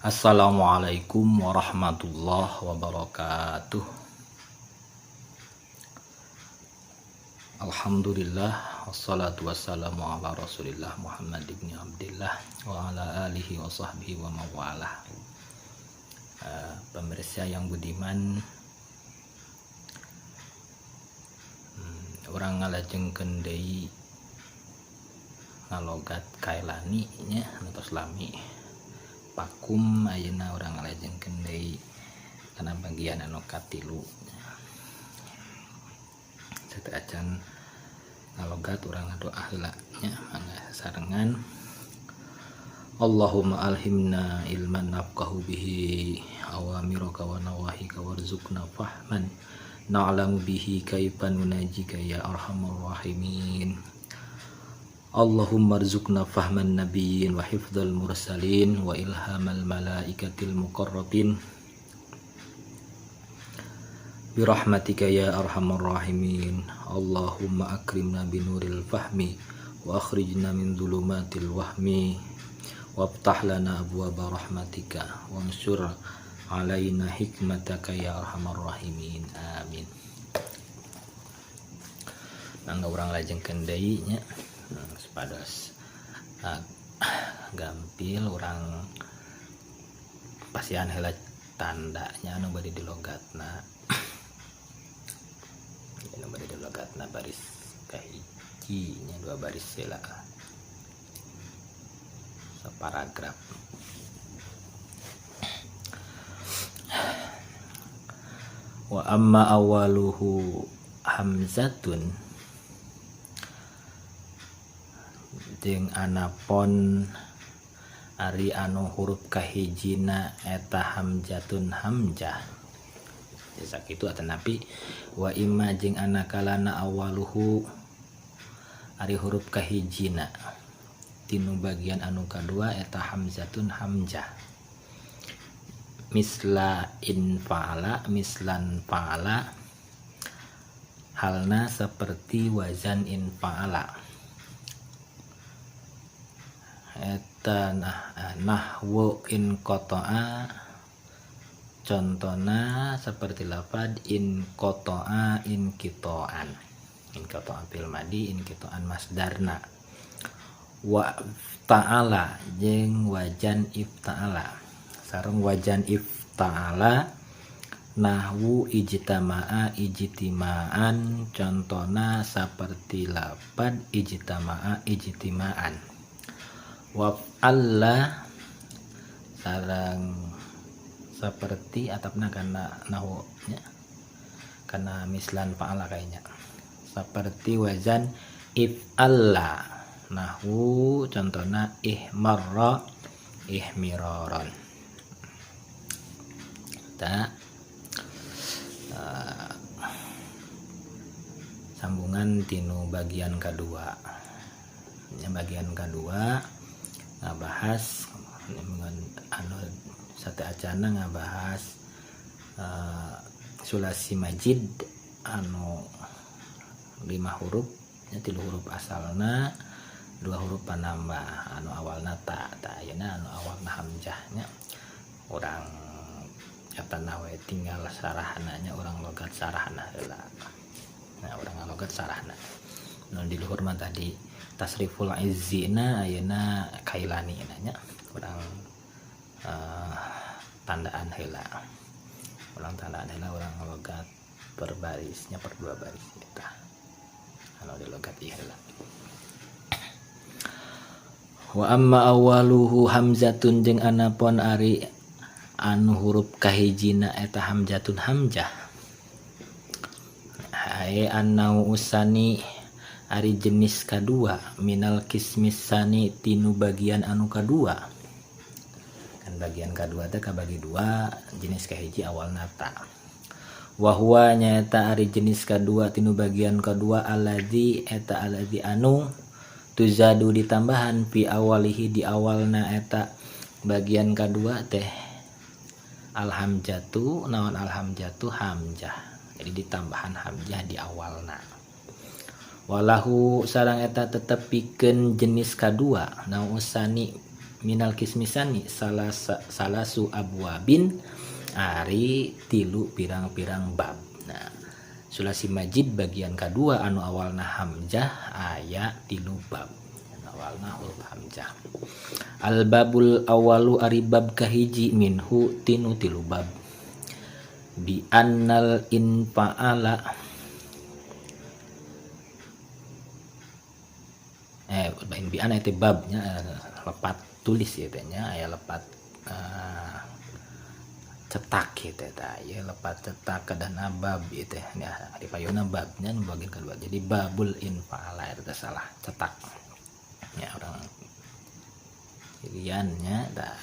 Assalamualaikum warahmatullahi wabarakatuh. Alhamdulillah wassalatu wassalamu ala Rasulillah Muhammad ibn Abdillah wa ala alihi wa sahbihi wa mawalah. Pemirsa yang budiman, urang ngalajengkeun deui ngalogat Kailani nya anu tos lami pakum. Ayeuna urang ngalajengkeun deui kana bagian anu katilu. Sateuacan ngalogat, urang ngadoa heula nya, mangga sasarengan. Allahumma alhimna ilman nafqahu bihi awamiraka wa nawahika warzuqna fahman na'lamu bihi kaifa nunajika ya arhamar rahimin. Allahumma rzuqna fahman nabiyyin wa hifdzal mursalin wa ilhamal malaikatil muqarrabin birahmatika ya arhamar rahimin. Allahumma akrimna binuril fahmi wa akhrijna min dhulumatil wahmi waftah lana abwaaba rahmatika wansur alaina hikmataka ya arhamar rahimin. Amin. Mangga urang lajengkeun deui nya, supados gampil urang pasihan heula tandanya anu bade dilogatna. Anu bade dilogatna baris kahiji nya, dua baris heula, saparagraf. Wa amma awaluhu hamzatun jeung anapon ari anu huruf kahijina eta hamzatun hamzah. Sakitu atanapi wa imma jeung anakalana awaluhu ari huruf kahijina tinu bagian anu kadua eta hamzatun hamzah. Misla in fa'ala mislan fa'ala, halna seperti wazan in fa'ala. Eta nahwu in qata'a, contona seperti lafad in qata'a in qita'an, in qata'a fil madi, in qita'an masdarna. Wa ta'ala jeung wajan ifta'ala, sareng wajan ifta'ala nahwu ijtama'a ijtima'an, contona seperti lafad ijtama'a ijtima'an. Wa alla sareng seperti atapna kana nahwu nya, kana mislan fa'ala kayaknya, seperti wazan if'alla nahwu contohna ihmarra ihmiraran. Ta sambungan tinu bagian kedua nya, bagian kedua ngabahas anu sateuacana ngabahas sulasi majid anu 5 huruf nya, 3 huruf asalna, 2 huruf panambah, anu awalna ta, ta ayeuna anu awalna hamzahnya. Urang eta we tinggal sarahna nya, urang logat sarahna heula. Nah, urang logat sarahna nu di luhur mah tadi tasriful izzina, ayeuna kailani nya, urang tandaan heula, urang tandaan heula, urang logat per barisnya, per 2 baris eta anu di logat ieu heula. Wa amma awaluhu hamzatun jeung anapon ari anu huruf kahijina eta hamzatun hamzah. Hae annau usani ari jenis kadua minal kismisani tinu bagian anu kadua. Kan bagian kadua teh kabagi dua, jenis kahiji awalna ta. Wa huwa nyaeta ari jenis kadua tinu bagian kadua alladzi eta alladzi anu tuzadu ditambahan fi awalihi di awalna eta bagian kadua teh alhamzatu, naon alhamzatu hamzah. Jadi ditambahan hamzah di awalna. Walahu sareng eta tetep pikeun jenis kadua nausani Minal kismisani salasu abwabin ari tilu pirang-pirang bab. Nah, sulasi majid bagian kedua anu awalna hamzah aya tilu bab. Anu awalna huruf hamzah. Al babul awalu ari bab kahiji minhu tinu tilu bab. Bi annal infa'ala bi anna itu babnya lepat tulis ya teh nya aya lepat cetak gitu teh ya lepat cetak kedana bab ieu teh nya di payuna babnya nu bagian kedua jadi babul infa'ala eta salah cetak nya urang iriannya tah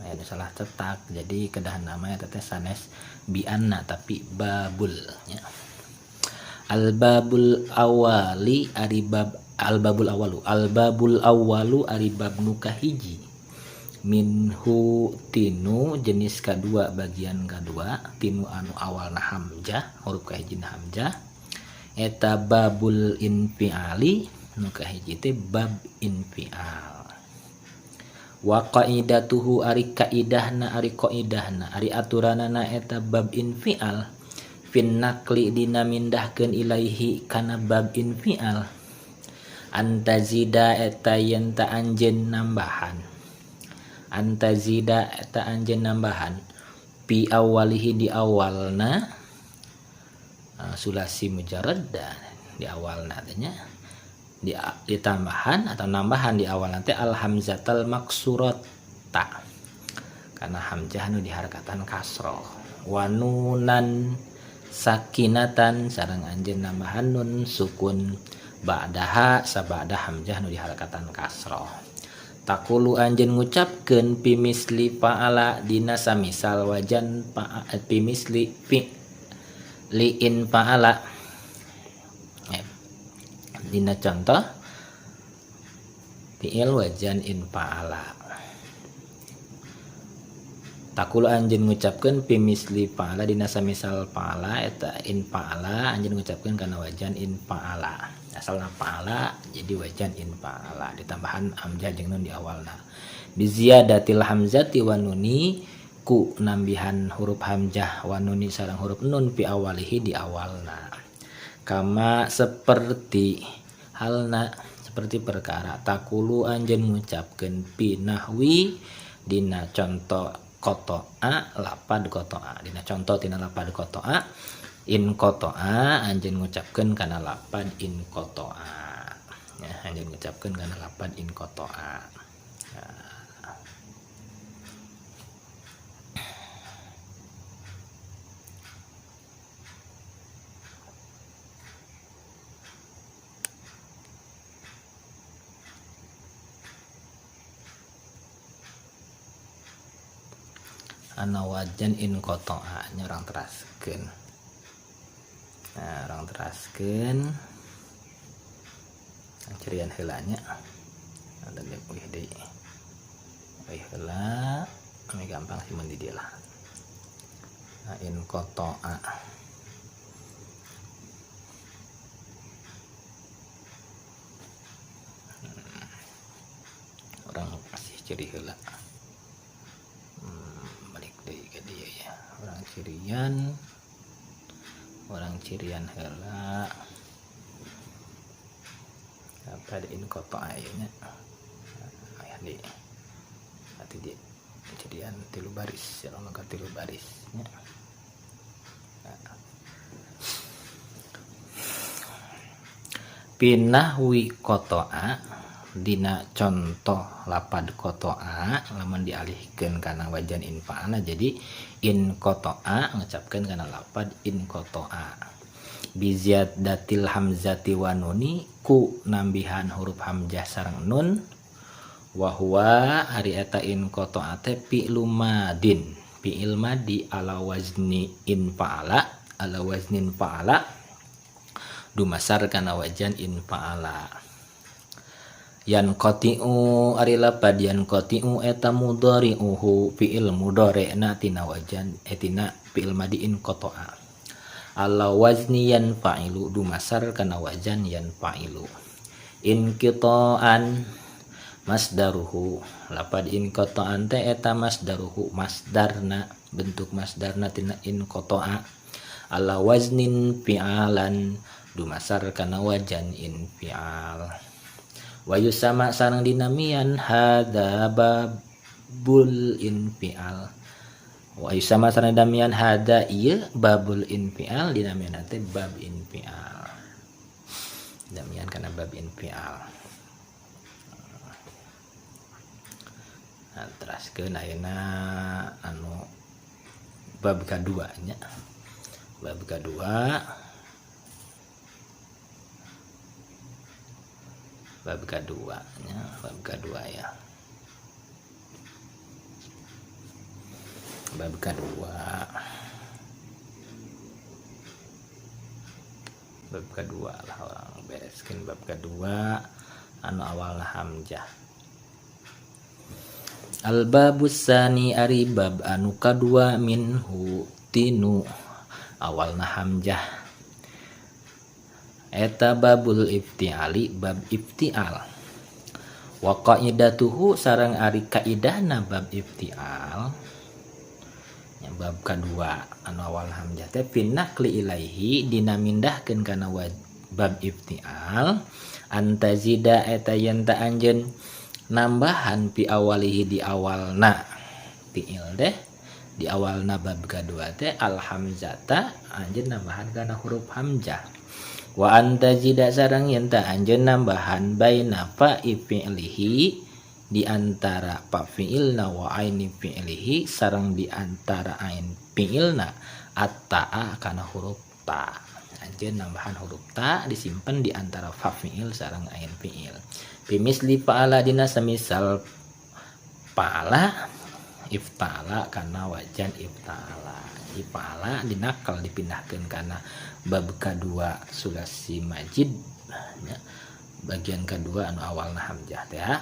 aya nu salah cetak jadi kedah nama eta teh sanes bi anna tapi babul nya. Al babul awali ari bab al babul awalu al babul awalu ari bab nu kahiji minhu tinu jenis kadua bagian kadua tinu anu awalna hamzah huruf kahijina hamzah eta babul infiali nu kahiji teh bab infial. Wa qaidatuhu ari kaidahna ari qaidahna ari aturanana eta bab infial fin naqli dina mindahkeun ilaihi kana bab infial antazida eta yen ta anjeun nambahan antazida eta anjeun nambahan pi awalihi di awalna sulasi mujarrad di awalna teh nya ditambahan atau nambahan di awalna teh al hamzatal maksurat ta kana hamzah nu diharkatan kasroh wa nunan sakinatan sareng anjeun nambahan nun sukun ba'daha sabada hamzah nu diharakatan kasroh. Takulu anjeun ngucapkeun pimisli fa'ala dina samisal wajan pimisli fi liin fa'ala dina contoh fi'il wajan in fa'ala. Takulu anjeun ngucapkeun pimisli fa'ala dina samisal fa'ala eta in fa'ala anjeun ngucapkeun kana wajan in fa'ala. Asalna fa'ala jadi wajan in fa'ala ditambahan hamzah jeung nun di awalna. Bi ziyadatil hamzati wa nuni ku nambihan huruf hamzah wa nuni sareng huruf nun fi awalihi di awalna. Kama seperti halna seperti perkara takulu anjeun ngucapkeun pi nahwi dina contoh kotoa lapad kotoa dina contoh tina lapad kotoa in kotoa anjeun ngucapkeun kana lapad in kotoa ya anjeun ngucapkeun kana lapad in kotoa. Nah. Ana wajan in kotoa nya urang teraskeun. Nah, urang teraskeun cirian heula nya. Ada wih deui. Wih heula, ame gampang sih mun di dieu lah. Nah, in kotoa. Urang kasih ciri heula. Cirian orang cirian heula apa ada in kotoa ieu nya aya di nanti di cirian tilu baris ya maka tilu baris nya. Nah. Pinahwi kotoa dina contoh lapad kotoa lamun dialihkeun kana wajan in fa'ala jadi in kotoa ngucapkeun kana lapad in kotoa bi ziyadatil hamzati wa nuni ku nambihan huruf hamzah sareng nun wa huwa ari eta in kotoa teh fi'lu madin fi'il madi ala wazni in fa'ala ala waznin fa'ala dumasar kana wajan in fa'ala. Yan qatiu ari lapad yan qatiu eta mudhari'uhu fi'il mudhari'na tina wajan etina fi'il madi in qata'a ala wazni yan fa'ilu dumasar kana wajan yan fa'ilu. Inqita'an Masdaruhu lapad inqata'an teh eta masdaruhu masdarna bentuk masdarna tina inqata'a ala waznin fi'alan dumasar kana wajan infi'al. Wa yusama sareng dinamian hadza babul infi'al. Wa yusama sareng dinamian hadza ieu babul infi'al dinamian teh bab infi'al. Dinamian kana bab infi'al. Nah, teraskeun ayeuna anu bab kadua nya. Bab kadua. Bab kadua nya, bab kadua ya. Bab kadua. Bab kadua lah orang bereskeun bab kadua anu awalna hamzah. Al babus sani ari bab anu kadua minhu tinu awalna hamzah eta babul iftiali bab iftial. Wa qaidatuhu sareng ari kaidahna bab iftial nya bab kadua anu awal hamzah teh pinakli ilaihi dina mindahkeun kana bab iftial antazida eta yen ta anjeun nambahan pi awalihi di awalna fiil deh di awalna bab kadua teh al hamzata anjeun nambahan kana huruf hamzah. Wa antazida sareng yen ta anjeun nambahan baina fa fi'lihi di antara fa fi'ilna wa aini fi'lihi sareng di antara ain fi'ilna at-ta'a kana huruf ta. Anjeun nambahan huruf ta disimpen di antara fa fi'il sareng ain fi'il. Bimisli fa'ala dina semisal fa'ala ifta'ala kana wajan ifta'ala. Ifa'ala dinakal dipindahkeun kana bab kadua sulasi majid ya, bagian kedua anu awalna hamzah teh ya.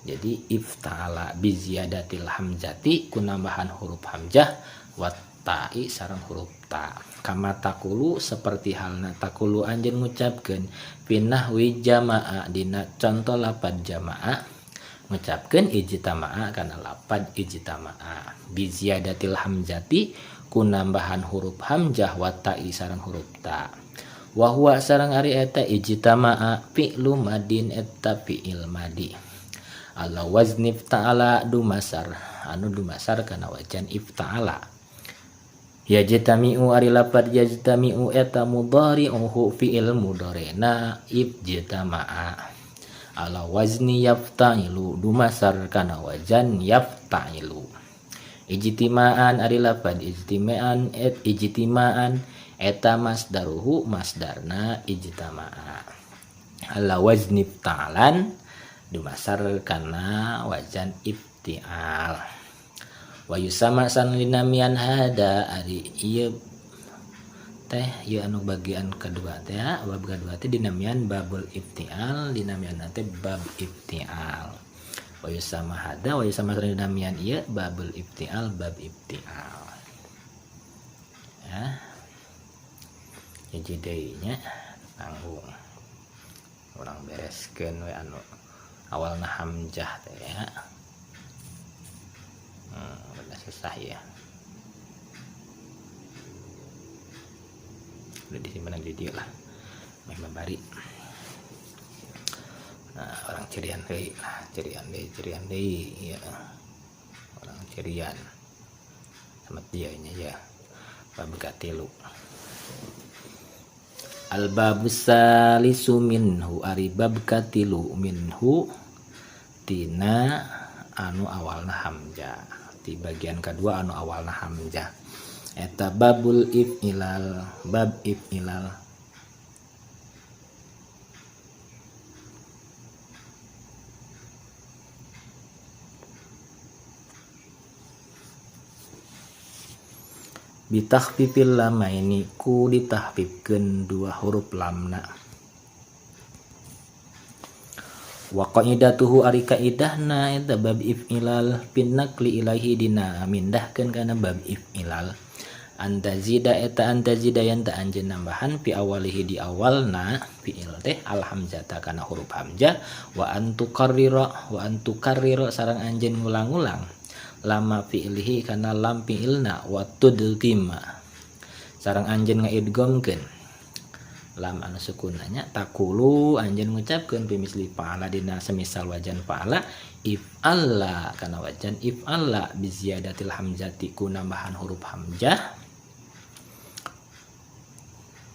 Jadi ifta'ala bi ziyadatil hamzati ku nambahan huruf hamzah wa ta'i sareng huruf ta. Kama takulu seperti halna takulu anjeun ngucapkeun pinahwi jama'a dina conto lapad jama'a ngucapkeun ijtama'a kana lapad ijtama'a bi ziyadatil hamzati ku nambahan huruf hamzah wa ta'i sareng huruf ta. Wa huwa sareng ari eta ijtama'a fi'lu madin eta fi'il madi ala wazni ifta'ala dumasar anu dumasar kana wajan ifta'ala. Yajtami'u ari lapad yajtami'u eta mudhari'uhu fi'il mudhari'na ijtama'a ala wazni yafta'ilu dumasar kana wajan yafta'ilu. Ijtima'an ari lapad ijtima'an et ijtima'an eta masdaruhu masdarna ijtama'a ala wazni ifta'alan dumasar kana wajan ifti'al. Wa yusama san linamian hada ari ieu teh ieu anu bagian kedua teh bab kedua teh dinamian babul iftial dinamian teh bab iftial. Wa yusama hada wa yusama san linamian ieu babul iftial bab iftial. Ya. Hiji deui nya tanggung. Urang bereskeun we anu awalna hamzah teh ya. Udah susah ya. Udah disimpan di dia lah. Meh babari. Nah, orang cirian deui lah, cirian deui ya. Orang cirian. Sama dia nya ya. Bab katilu. Al babus salisu minhu ari bab katilu minhu tina anu awalna hamzah. Di bagian kedua anu awalna hamzah eta babul if'ilal bab if'ilal. Bitahfifil lamaini ku ditahfifkeun dua huruf lamna. Wa qaidatuhu ari kaidahna eta bab if'ilal pinnakli ilaihi dina mindahkeun kana bab if'ilal Antazida eta antazida yang ta anjeun nambahan fi awalihi di awalna fi'il teh alhamzata kana huruf hamzah wa antukarrira sareng anjeun ngulang-ulang lama fi'lihi kana lam fi'ilna wa tudghima sareng anjeun ngaidghamkeun lam anu sukunanya takulu anjeun ngucapkeun bi misli fa'ala dina semisal wajan fa'ala if'alla kana wajan if'alla bi ziyadatil hamzati ku nambahan huruf hamzah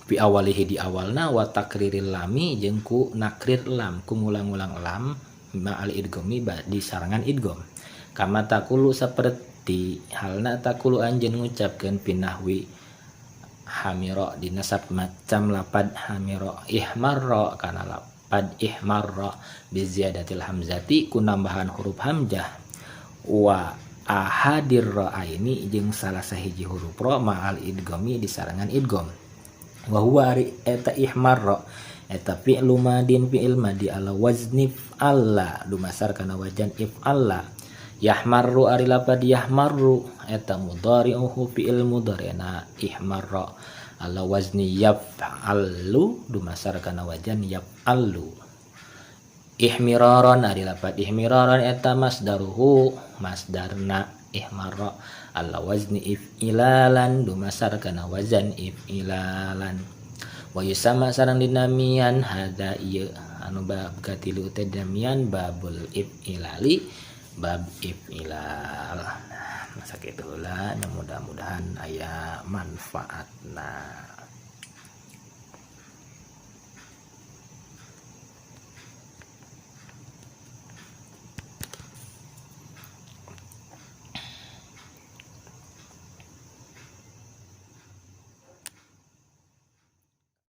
fi awalihi di awalna wa takriril lami jeung ku nakrir lam ku ngulang-ulang lam ma'al idghami di sarangan idgham kama takulu saperti halna takulu anjeun ngucapkeun pinahwi hamiro dina macam lapad hamiro ihmarra kana lapad ihmarra bi ziyadatil hamzati ku nambahan huruf hamzah wa ahadir ra'aini jeung salah sahiji huruf ra ma'al idghami disarengan idgham wa huwa ari eta ihmarra eta fi'lu madin fi'il madi ala wazni fa'alla dumasar kana wajan if'alla yahmarru ari lapad yahmarru eta mudhari'uhu fi'il mudhari'na ihmarra ala wazni yaf'allu dumasar kana wajan yaf'allu ihmiraran ari lapad ihmiraran eta masdaruhu masdarna ihmarra ala wazni if'ilalan dumasar kana wazan if'ilalan wa yusama sareng dinamian hadza ieu anu bab katilu teh dinamian babul if'ilali bab if'ilal. Masa kitu heula, mudah-mudahan aya manfaatna.